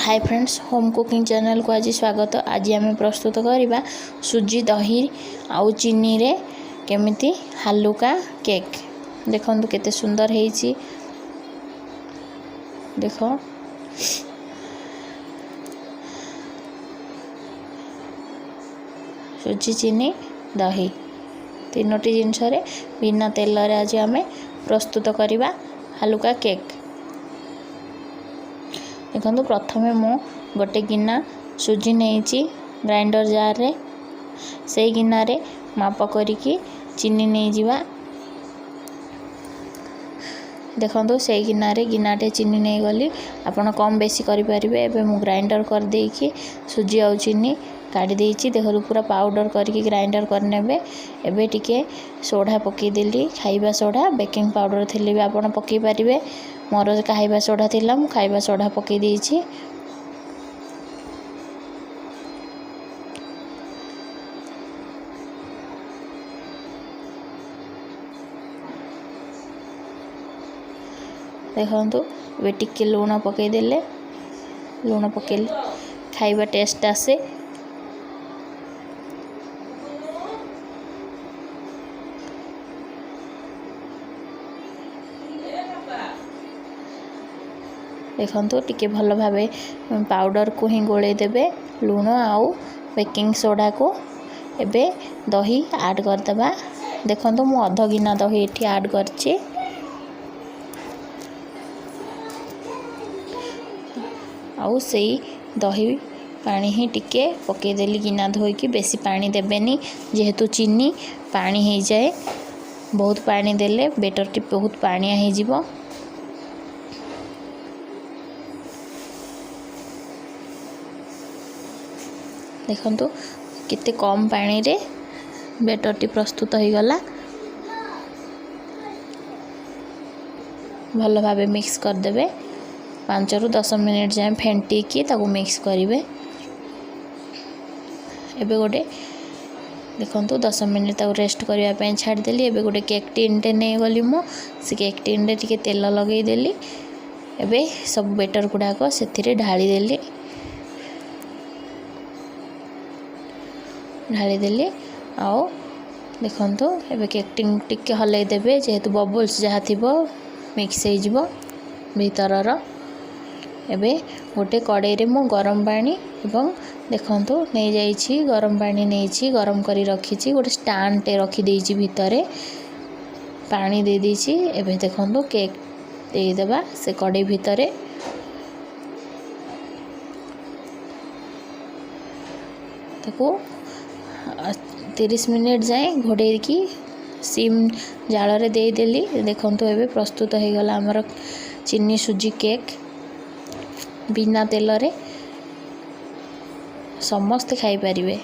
High friends, home cooking ଚ୍ୟାନେଲ୍କୁ ଆଜି ସ୍ୱାଗତ। ଆଜି ଆମେ ପ୍ରସ୍ତୁତ କରିବା ସୁଜି, ଦହି ଆଉ ଚିନିରେ କେମିତି ହାଲୁକା କେକ୍। ଦେଖନ୍ତୁ କେତେ ସୁନ୍ଦର ହେଇଛି। ଦେଖ, ସୁଜି, ଚିନି, ଦହି ତିନୋଟି ଜିନିଷରେ ବିନା ତେଲରେ ଆଜି ଆମେ ପ୍ରସ୍ତୁତ କରିବା ହାଲୁକା କେକ୍। ଦେଖନ୍ତୁ, ପ୍ରଥମେ ମୁଁ ଗୋଟେ ଗିନା ସୁଜି ନେଇଛି ଗ୍ରାଇଣ୍ଡର ଜାର୍ରେ। ସେଇ ଗିନାରେ ମାପ କରିକି ଚିନି ନେଇଯିବା। ଦେଖନ୍ତୁ, ସେଇ ଗିନାରେ ଗିନାଟେ ଚିନି ନେଇଗଲି। ଆପଣ କମ୍ ବେଶୀ କରିପାରିବେ। ଏବେ ମୁଁ ଗ୍ରାଇଣ୍ଡର କରିଦେଇକି ସୁଜି ଆଉ ଚିନି କାଢ଼ି ଦେଇଛି। ଦେଖନ୍ତୁ, ପୁରା ପାଉଡ଼ର କରିକି ଗ୍ରାଇଣ୍ଡର କରିନେବେ। ଏବେ ଟିକେ ସୋଢ଼ା ପକାଇଦେଲି, ଖାଇବା ସୋଢ଼ା। ବେକିଂ ପାଉଡ଼ର ଥିଲେ ବି ଆପଣ ପକାଇ ପାରିବେ। ମୋର ଖାଇବା ସୋଢ଼ା ଥିଲା, ମୁଁ ଖାଇବା ସୋଢ଼ା ପକାଇ ଦେଇଛି। ଦେଖନ୍ତୁ, ଏବେ ଟିକେ ଲୁଣ ପକାଇଦେଲେ। ଲୁଣ ପକାଇଲେ ଖାଇବା ଟେଷ୍ଟ ଆସେ। ଦେଖନ୍ତୁ, ଟିକେ ଭଲ ଭାବେ ପାଉଡ଼ରକୁ ହିଁ ଗୋଳେଇ ଦେବେ, ଲୁଣ ଆଉ ବେକିଂ ସୋଡ଼ାକୁ। ଏବେ ଦହି ଆଡ଼୍ କରିଦେବା। ଦେଖନ୍ତୁ, ମୁଁ ଅଧ ଗିନା ଦହି ଏଠି ଆଡ଼୍ କରିଛି। ଆଉ ସେଇ ଦହି ପାଣି ହିଁ ଟିକେ ପକାଇଦେଲି ଗିନା ଧୋଇକି। ବେଶୀ ପାଣି ଦେବେନି, ଯେହେତୁ ଚିନି ପାଣି ହେଇଯାଏ। ବହୁତ ପାଣି ଦେଲେ ବେଟରଟି ବହୁତ ପାଣିଆ ହେଇଯିବ। ଦେଖନ୍ତୁ, କେତେ କମ୍ ପାଣିରେ ବେଟରଟି ପ୍ରସ୍ତୁତ ହୋଇଗଲା। ଭଲ ଭାବେ ମିକ୍ସ କରିଦେବେ। 5ରୁ 10 ମିନିଟ୍ ଯାଏଁ ଫେଣ୍ଟିକି ତାକୁ ମିକ୍ସ କରିବେ। ଏବେ ଗୋଟେ ଦେଖନ୍ତୁ, 10 ମିନିଟ୍ ତାକୁ ରେଷ୍ଟ କରିବା ପାଇଁ ଛାଡ଼ିଦେଲି। ଏବେ ଗୋଟେ କେକ୍ ଟିନ୍ଟେ ନେଇଗଲି ମୁଁ। ସେ କେକ୍ ଟିନ୍ରେ ଟିକେ ତେଲ ଲଗେଇଦେଲି। ଏବେ ସବୁ ବେଟର ଗୁଡ଼ାକ ସେଥିରେ ଢାଳିଦେଲି। ଢାଳିଦେଲି ଆଉ ଦେଖନ୍ତୁ, ଏବେ କେକ୍ ଟିନ୍ ଟିକେ ହଲେଇ ଦେବେ, ଯେହେତୁ ବବୁଲ୍ସ ଯାହା ଥିବ ମିକ୍ସ ହେଇଯିବ ଭିତରର। ଏବେ ଗୋଟେ କଡ଼େଇରେ ମୁଁ ଗରମ ପାଣି ଏବଂ ଦେଖନ୍ତୁ ନେଇଯାଇଛି, ଗରମ ପାଣି ନେଇଛି, ଗରମ କରି ରଖିଛି। ଗୋଟେ ଷ୍ଟାଣ୍ଡଟେ ରଖିଦେଇଛି, ଭିତରେ ପାଣି ଦେଇଦେଇଛି। ଏବେ ଦେଖନ୍ତୁ, କେକ୍ ଦେଇଦେବା ସେ କଡ଼େଇ ଭିତରେ। ତାକୁ 30 ମିନିଟ୍ ଯାଏଁ ଘୋଡ଼େଇକି ସିମ୍ ଜାଳରେ ଦେଇଦେଲି। ଦେଖନ୍ତୁ, ଏବେ ପ୍ରସ୍ତୁତ ହେଇଗଲା ଆମର ଚିନି ସୁଜି କେକ୍ ବିନା ତେଲରେ। ସମସ୍ତେ ଖାଇପାରିବେ।